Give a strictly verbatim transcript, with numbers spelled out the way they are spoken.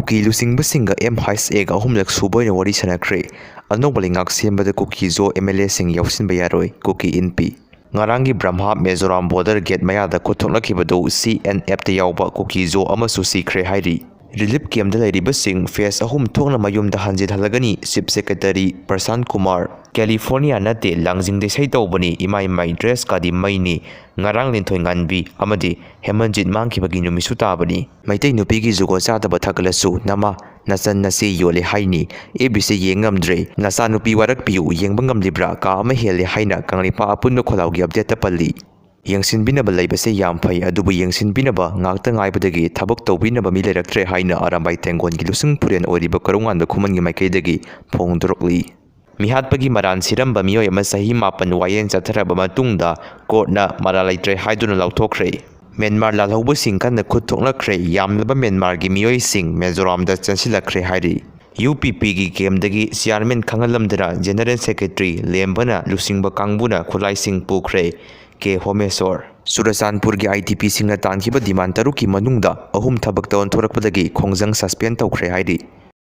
ꯀꯨꯀꯤ ꯂꯨꯆꯤꯡꯕꯁꯤꯡꯒ M ꯑꯥꯏ ꯑꯦꯁ ꯑꯦꯒ ꯑꯍꯨꯝꯂꯛ ꯁꯨꯕ ꯑꯣꯏꯅ ꯋꯥꯔꯤ ꯁꯥꯟꯅꯈ꯭ꯔꯦ꯫ ꯑꯅꯧꯕ ꯂꯩꯉꯥꯛ ꯁꯦꯝꯕꯗ ꯀꯨꯀꯤ ꯖꯣ ꯑꯦꯝ ꯑꯦꯜ ꯑꯦꯁꯤꯡ ꯌꯥꯎꯁꯤꯟꯕ ꯌꯥꯔꯣꯏ, ꯀꯨꯀꯤ ꯏꯟꯄꯤ꯫ ꯉꯔꯥꯡꯒꯤ ꯕ꯭ꯔꯍꯃ ꯃꯤꯖꯣꯔꯥꯝ ꯕꯣꯔꯗꯔ ꯒꯦꯠ ꯃꯌꯥꯗ ꯈꯨꯠ ꯊꯣꯛꯅꯈꯤꯕꯗꯨ ꯁꯤ ꯑꯦꯟ ꯑꯦꯐꯇ ꯌꯥꯎꯕ ꯀꯨꯀꯤ ꯖꯣ ꯑꯃꯁꯨ ꯁꯤꯈ꯭ꯔꯦ ꯍꯥꯏꯔꯤ꯫ ꯔꯤꯂꯤꯐ ꯀꯦꯝꯞꯇ ꯂꯩꯔꯤꯕꯁꯤꯡ ꯐꯦꯖ ꯑꯍꯨꯝ ꯊꯣꯛꯅ ꯃꯌꯨꯝꯗ ꯍꯟꯖꯤꯜꯍꯜꯂꯒꯅꯤ, ꯆꯤꯐ ꯁꯦꯀ꯭ꯔꯦꯇꯔꯤ ꯄ꯭ꯔꯁꯥꯟ ꯀꯨꯃꯥꯔ꯫ ꯀꯦꯂꯤꯐꯣꯔꯅꯤꯌꯥ ꯅꯠꯇꯦ, ꯂꯥꯡꯖꯤꯡꯗ ꯏꯁꯩ ꯇꯧꯕꯅꯤ, ꯏꯃꯥꯏ ꯏꯃꯥꯏ, ꯗ꯭ꯔꯦꯁꯀꯗꯤ ꯃꯩꯅꯤ꯫ ꯉꯔꯥꯡ ꯂꯤꯟꯊꯣꯏ ꯉꯥꯟꯕꯤ ꯑꯃꯗꯤ ꯍꯦꯃꯟꯖꯤꯠ ꯃꯥꯡꯈꯤꯕꯒꯤ ꯅꯨꯃꯤꯠꯁꯨ ꯇꯥꯕꯅꯤ꯫ ꯃꯩꯇꯩ ꯅꯨꯄꯤꯒꯤ ꯖꯨꯒꯣꯠ ꯆꯥꯗꯕ ꯊꯥꯒꯠꯂꯁꯨ ꯅꯃꯥ ꯅꯆꯟ ꯅꯆꯦ ꯌꯣꯜꯂꯦ ꯍꯥꯏꯅꯤ꯫ ꯑꯦꯐ ꯕꯤꯁꯦ ꯌꯦꯡ ꯉꯝꯗ꯭ꯔꯦ꯫ ꯅꯆꯥꯅꯨꯄꯤ ꯋꯥꯔꯛꯄꯤꯌꯨ, ꯌꯦꯡꯕ ꯉꯝꯂꯤꯕ꯭ꯔꯥ? ꯀꯥ ꯑꯃ ꯍꯦꯜꯂꯦ ꯍꯥꯏꯅ ꯀꯪꯂꯩꯄꯥꯛ ꯑꯄꯨꯟꯕ ꯈꯣꯜꯂꯥꯎꯒꯤ ꯑꯞꯗꯦꯠꯇ ꯄꯜꯂꯤ꯫ ꯌꯦꯡꯁꯤꯟꯕꯤꯅꯕ ꯂꯩꯕꯁꯦ ꯌꯥꯝ ꯐꯩ, ꯑꯗꯨꯕꯨ ꯌꯦꯡꯁꯤꯟꯕꯤꯅꯕ ꯉꯥꯛꯇ ꯉꯥꯏꯕꯗꯒꯤ ꯊꯕꯛ ꯇꯧꯕꯤꯅꯕ ꯃꯤ ꯂꯩꯔꯛꯇ꯭ꯔꯦ ꯍꯥꯏꯅ ꯑꯔꯥꯝꯕꯥꯏ ꯇꯦꯡꯒꯣꯟꯒꯤ ꯂꯨꯆꯤꯡ ꯄꯨꯔꯦꯜ ꯑꯣꯏꯔꯤꯕ ꯀꯔꯧꯉꯥꯟꯕ ꯈꯨꯃꯟꯒꯤ ꯃꯥꯏꯀꯩꯗꯒꯤ ꯐꯣꯡꯗꯣꯔꯛꯂꯤ꯫ ꯃꯤꯍꯥꯠꯄꯒꯤ ꯃꯔꯥꯜ ꯁꯤꯔꯝꯕ ꯃꯤꯑꯣꯏ ꯑꯃ ꯆꯍꯤ ꯃꯥꯄꯟ ꯋꯥꯌꯦꯜ ꯆꯠꯊꯔꯕ ꯃꯇꯨꯡꯗ ꯀꯣꯔꯠꯅ ꯃꯔꯥꯜ ꯂꯩꯇ꯭ꯔꯦ ꯍꯥꯏꯗꯨꯅ ꯂꯥꯎꯊꯣꯛꯈ꯭ꯔꯦ꯫ ꯃ꯭ꯌꯥꯟꯃꯥꯔ ꯂꯥꯜꯍꯧꯕꯁꯤꯡ ꯀꯟꯅ ꯈꯨꯠ ꯊꯣꯛꯅꯈ꯭ꯔꯦ꯫ ꯌꯥꯝꯂꯕ ꯃ꯭ꯌꯥꯟꯃꯥꯔꯒꯤ ꯃꯤꯑꯣꯏꯁꯤꯡ ꯃꯤꯖꯣꯔꯥꯝꯗ ꯆꯦꯟꯁꯤꯜꯂꯛꯈ꯭ꯔꯦ ꯍꯥꯏꯔꯤ꯫ ꯌꯨ ꯄꯤ ꯄꯤꯒꯤ ꯀꯦꯝꯗꯒꯤ ꯆꯤꯌꯥꯔꯃꯦꯟ ꯈꯪꯍꯜꯂꯝꯗꯅ ꯖꯦꯅꯔꯦꯜ ꯁꯦꯀ꯭ꯔꯦꯇꯔꯤ ꯂꯦꯝꯕꯅ ꯂꯨꯆꯤꯡꯕ ꯀꯥꯡꯕꯨꯅ ꯈꯨꯠꯂꯥꯏꯁꯤꯡ ꯄꯨꯈ꯭ꯔꯦ꯫ ꯀꯦ ꯍꯣꯃꯦꯁꯣꯔ꯫ ꯆꯨꯔꯆꯥꯟꯄꯨꯔꯒꯤ ꯑꯥꯏ ꯗꯤ ꯄꯤꯁꯤꯡꯅ ꯇꯥꯟꯈꯤꯕ ꯗꯤꯃꯥꯟ ꯇꯔꯨꯛꯀꯤ ꯃꯅꯨꯡꯗ ꯑꯍꯨꯝ ꯊꯕꯛꯇ ꯑꯣꯟꯊꯣꯔꯛꯄꯗꯒꯤ ꯈꯣꯡꯖꯪ ꯁꯁꯄꯦꯟ ꯇꯧꯈ꯭ꯔꯦ ꯍꯥꯏꯔꯤ꯫